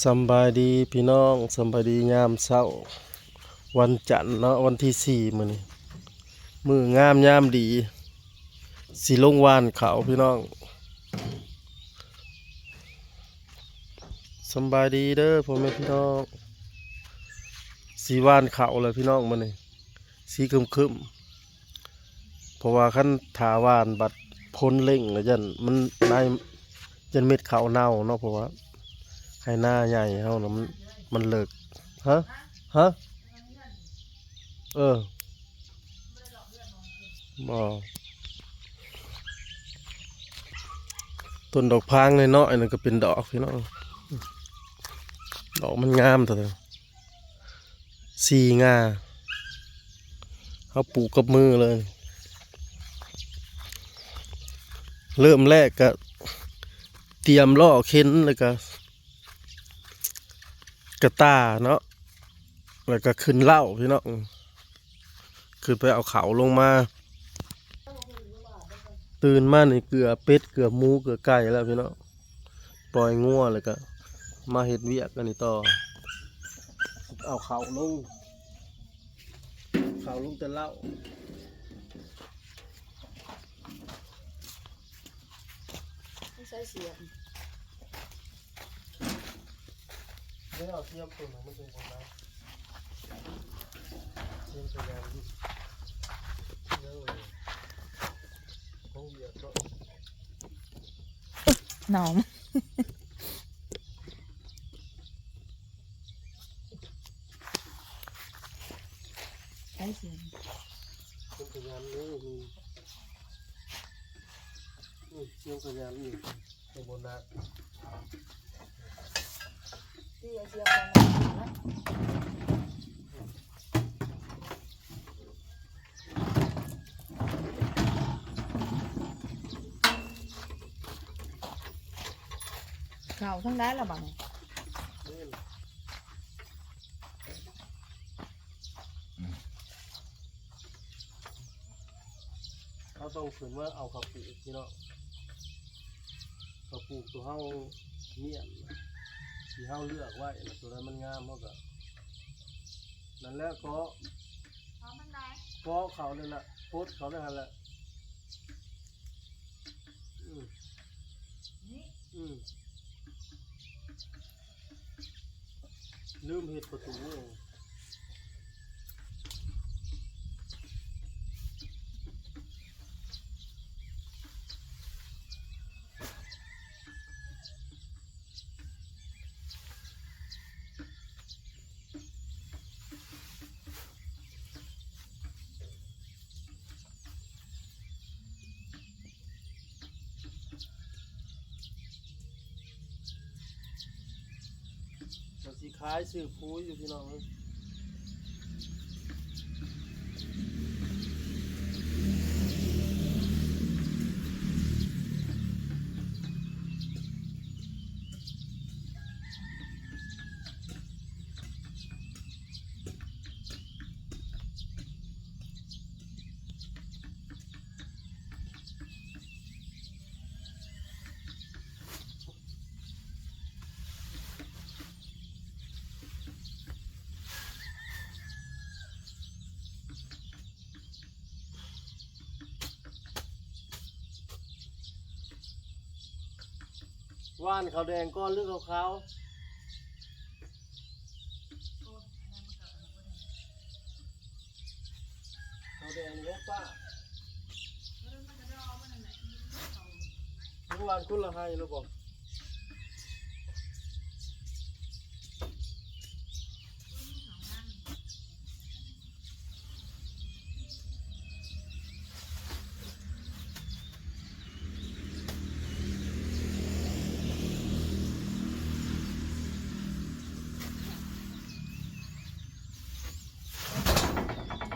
ສຳບາຍດີພີ່ນ້ອງ, ສຳບາຍດີຍາມເຊົ້າ ວັນຈັນເນາະ, ວັນທີສີ່ມື້ນີ້ ມື້ງາມຍາມດີ ຊິລົງຫວ່ານເຂົ້າພີ່ນ້ອງ. ສຳບາຍດີເດີພໍ່ແມ່ພີ່ນ້ອງ, ຊິຫວ່ານເຂົ້າແລ້ວພີ່ນ້ອງມື້ນີ້. ສີຄຶ້ມໆ ເພາະວ່າຄັນຖ້າຫວ່ານບັດຝົນເລັ່ງລະຢ້ານມັນນາຍ ຢ້ານເມັດເຂົ້າເນົ່າເນາະ, ເພາະວ່າໄຮ່ນາໃຫຍ່ເຮົານະ ມັນ ມັນເລິກ. ຮະ? ຮະ? ເອີ ບໍ່ ຕົ້ນດອກພາງນ້ອຍໆນັ້ນກໍເປັນດອກພີ່ນ້ອງ, ດອກມັນງາມເທື່ອ. ສີ່ງ່າ ເຮົາປູກກັບມືເລີຍ. ເລີ່ມແລກກະຕຽມລໍ້ເຂັນ ແລ້ວກະກະຕ່າເນາະ, ແລ້ວກະຂຶ້ນເລົ້າພີ່ນ້ອງ, ຂຶ້ນໄປເອົາເຂົ້າລົງມາ. ຕື່ນມານີ້ເກືອເປັດ ເກືອໝູ ເກືອໄກ່ແລ້ວພີ່ນ້ອງ. ປ່ອຍງົວແລ້ວກະມາເຮັດວຽກອັນນີ້ຕໍ່, ເອົາເຂົ້າລົງ ເຂົ້າລົງແຕ່ເຊົ້າ. ໃສ່ສຽມ ແລ້ວເອົາສຽມຕົວນັ້ນມັນເປັນຂອງໃຜ? ສຽມສະຫຍາມ ຂອງວຽກເນາະ. ໜອມ ໃຊ້ສຽມ ເປັນພະຍານນີ້ ນີ້ ນີ້ ເປັນພະຍານນີ້ ໃຫ້ໂບນັດ ທີ່ເອົາສຽມໄປນຳນະ. ເຂົ້າທາງໃດລະບາດນີ້? ເຮົາຕ້ອງຂຶ້ນມາເອົາເຂົ້າປູກພີ່ນ້ອງ, ເຂົ້າປູກຕົວເຮົາມ້ຽນ ທີ່ເຮົາເລືອກໄວ້ນະ, ຕົວໃດມັນງາມເຮົາກະ ນັ້ນແຫຼະ ເກາະ ເກາະເຂົ້ານັ້ນລະ ປົດເຂົ້າໃນຫັ້ນແຫຼະ. ອືມ ອືມ ລືມເຮັດປະຕູ. ເພິ່ນຊິຂາຍຊື້ປຸ໋ຍຢູ່ພີ່ນ້ອງເອີຍ. ຫວ່ານເຂົ້າແດງກ່ອນ ຫຼື ເຂົ້າຂາວ? ເຂົ້າແດງນີ້ແຫຼະປ້າ. ຫຼື ຫວ່ານຄົນລະໄຮ່ແລ້ວບໍ່?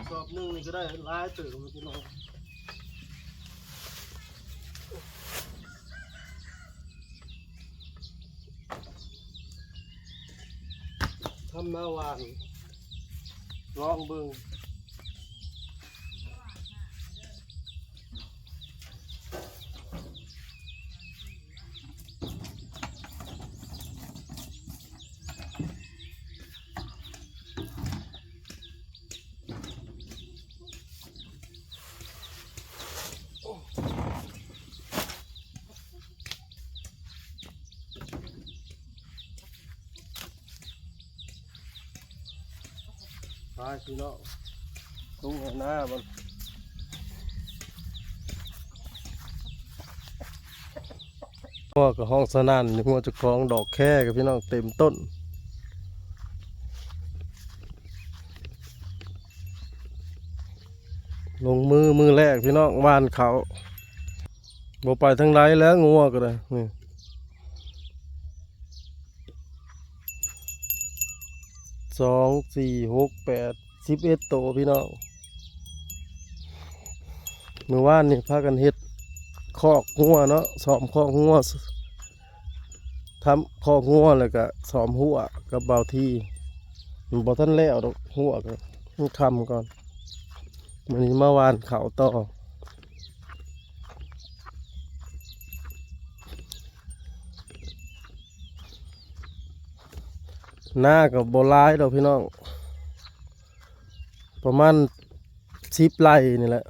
ສອບໜຶ່ງນີ້ກໍໄດ້ຫຼາຍເຕີບແລ້ວພີ່ນ້ອງ. ທຳນາຫວ່ານ ລອງເບິ່ງ. ไปพี่น้อง ทุ่งไร่นามัน งัวก็ฮ้องสนั่น งัวเจ้าของดอกแคกับพี่น้องเต็มต้น ลงมือมื้อแรกพี่น้อง หว่านข้าว บ่ไปทางใดแล้วงัวก็ได้ นี่ สอง สี่ หก แปด สิบเอ็ด โตพี่น้อง มื้อวานนี่พากันเฮ็ดคอกงัวเนาะ ซ่อมคอกงัว ทำคอกงัวแล้วก็ซ่อมฮั้วกับบ่าวที มันบ่ทันแล้วดอกฮั้วก็ มันค่ำก่อน มื้อนี้มาหว่านข้าวต่อ นาก็บ่หลายดอกพี่น้อง ประมาณสิบไร่นี่แหละ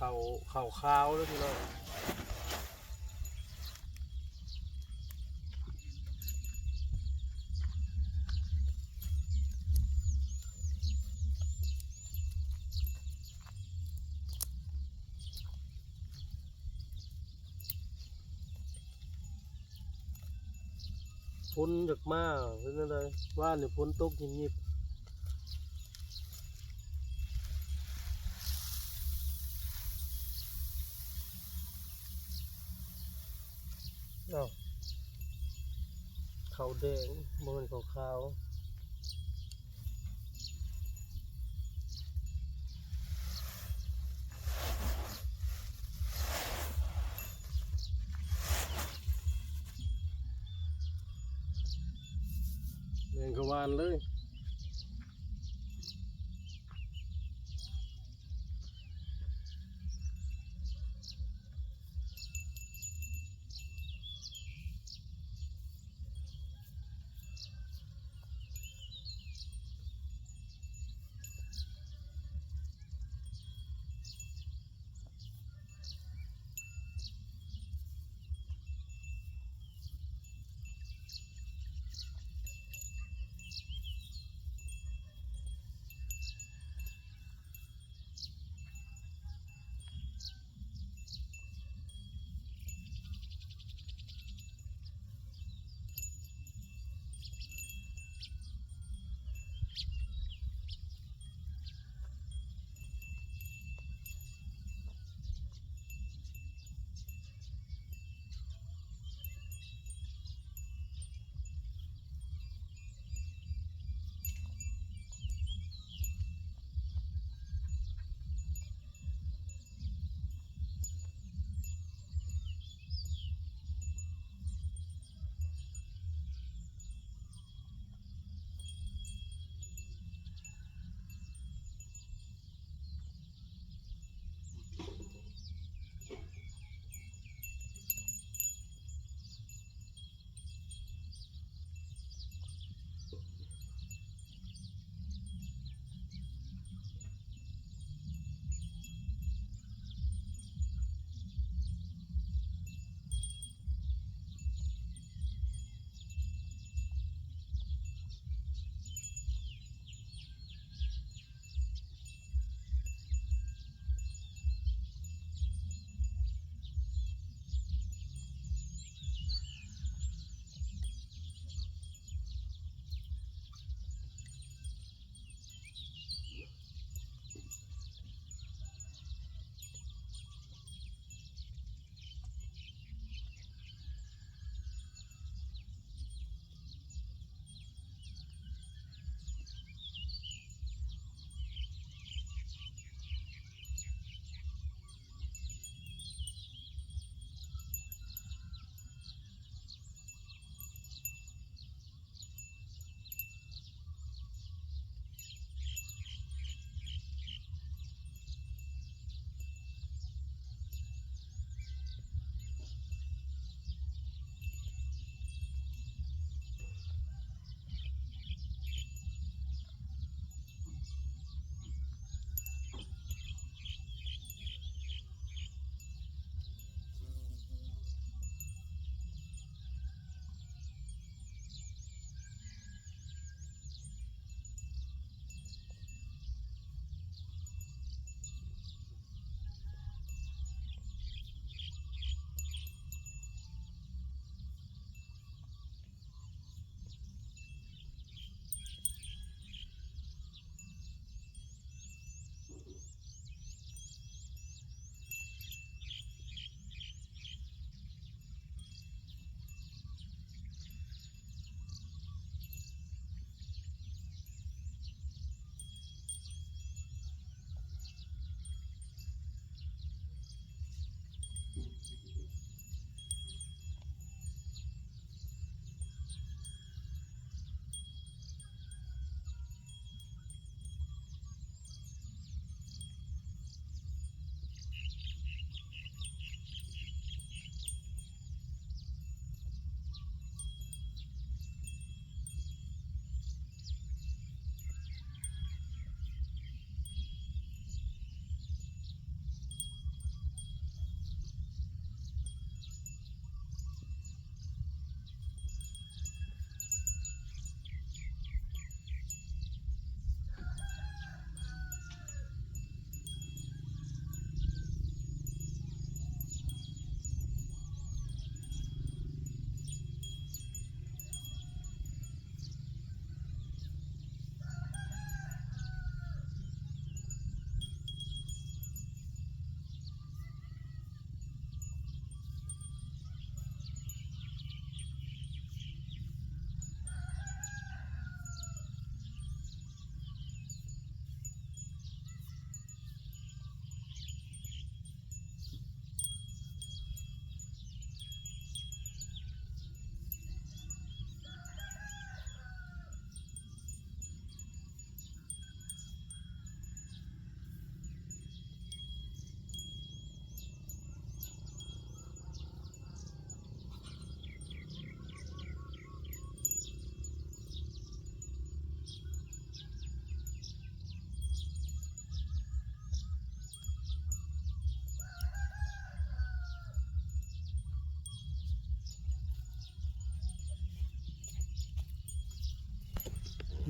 ข้าว ข้าวขาวเด้อพี่น้อง ฝนอยากมา เป็นจั่งใด วานนี่ฝนตกยิบๆ อ้าว ข้าวแดง บ่แม่นข้าวขาว แดงกะหว่านเลย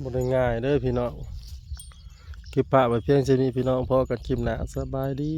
ບໍ່ໄດ້ງ່າຍເດີພີ່ນ້ອງ. ເກັບພາບໄວ້ພຽງສ່ຳນີ້ພີ່ນ້ອງ, ພໍ້ກັນຄລິບໜ້າ, ສະບາຍດີ.